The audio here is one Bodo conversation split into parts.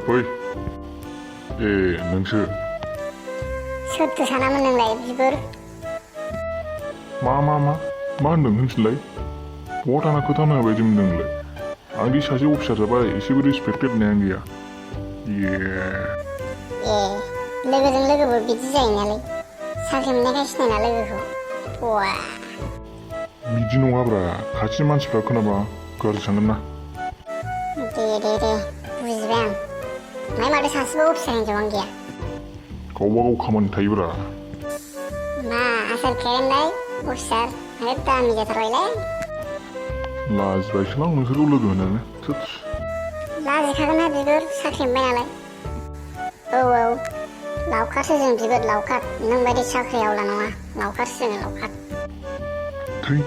ओइ नोंसो सोरथो सानामोन नोंलाय बिगुर? मा होनदों होनफिनलाय? बहा थाना खोथा होनाय बायदि मोनदों नोंलाय? आंदि सासे अफिसार जाबाय एसेबो रिसपेक्टेड होननायानो गैया। लोगोजों लोगोबो बिदि जायो नालाय। साख्रि मोननायखाय सिनायना लोगोखौ। बवा बिदि नङाब्रा, खाथिनि मानसिफ्रा खोनाबा गाज्रि सानगोन ना। दे बुजिबाय आं। ओमफ्राय माथो सासेबो अफिसार हिनजावानो गैया? गावबा गाव खामानि थायोब्रा। मा आसोल खेरेन्दाय अफिसार आरो दामि जाथारबायलै। लाजिबायसोलां नोंसोरखौ लोगो होनानै। लाजिखागोन ना बिगुर, साख्रि मोनबाय नालाय। औ लावखारसो जों बिगुर, लावखार। नों बायदि साख्रि आवला नङा, लावखारसो जोङो लावखार। थै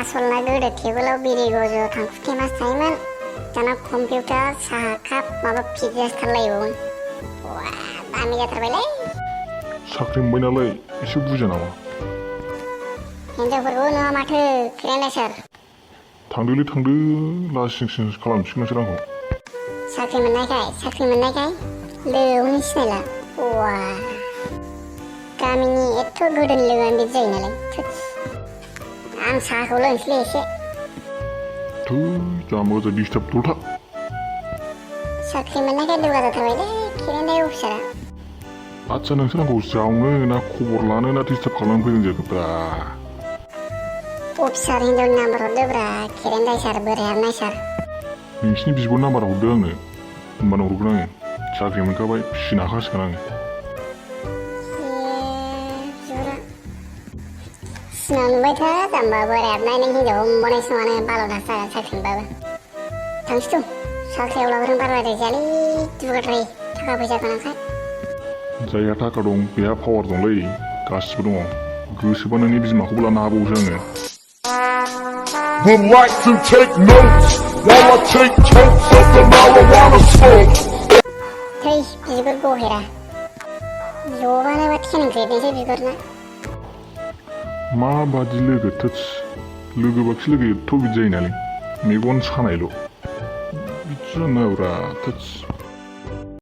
आसलना गोदो टेबोलाव बिरि गज' थांखु फेमास थायोमोन। दाना कम्पिउटार साहा काप माबा पिज्जासो थालायबावोमोन। बवा दामि जाथारबायलै। साख्रि मोनबाय नालाय एसे बुजिया नामा? हिनजावफोरखौ नुवा माथो खेरेन्दाय सार। थांदो लासिं खालामसिगोन नोंसोर आंखौ। साख्रि मोननायखाय लोगोखौनो सिनायला। बवा गामिनि एथ' गोदोनि लोगोआनो बिदि जायो नालाय। आं साहाखौ लोंसैलै एसे। जाम्बा गोजा डिस्टार्ब दथा। साख्रि मोननायखाय दुगा जाथारबायलै खेरेन्दाय अफिसारा। आदसा नोंसोर आंखौ जावनो ना खबर लानो ना डिस्टार्ब खालामनो फैदों जाखोब्रा? अफिसार हिनजावनि नाम्बार हरदोब्रा खेरेन्दाय सार, बोरायाबनाय सार। नोंसिनि बिब' नाम्बार हरदो आंनो, होनबानो हरगोन आङो। साख्रि मोनखाबाय फिसिनो हाखासिगोन आङो। सिनाव नुबाय था जाम्बा बोरायाबनाय, नों हिनजावखौ मोनबावनायसो नङा नोङो बाल'दासो जागोन साख्रि मोनबाबो। थांसै थौ, साख्रि आवलाफोरजों बारा रायजायालै दुगाद्राय थाखा फैसा गोनांखाय। जायहा थाखा दं बेहा पावार दंलै, गासिबो दङ। गोसोबा नोंनि बिमाखौबो लानो हाबावोसो आङो। Would like to take notes while I take totes of the marijuana smoke. थै बिगुर गहेरा, जबानोबा थेनग्रेदनोसै बिगुरना। माबादि लोगो लोगोबाखि लोगो एथ' बिदि जायो नालाय, मेगन सानायल' बिदि जानो नाङाब्रा।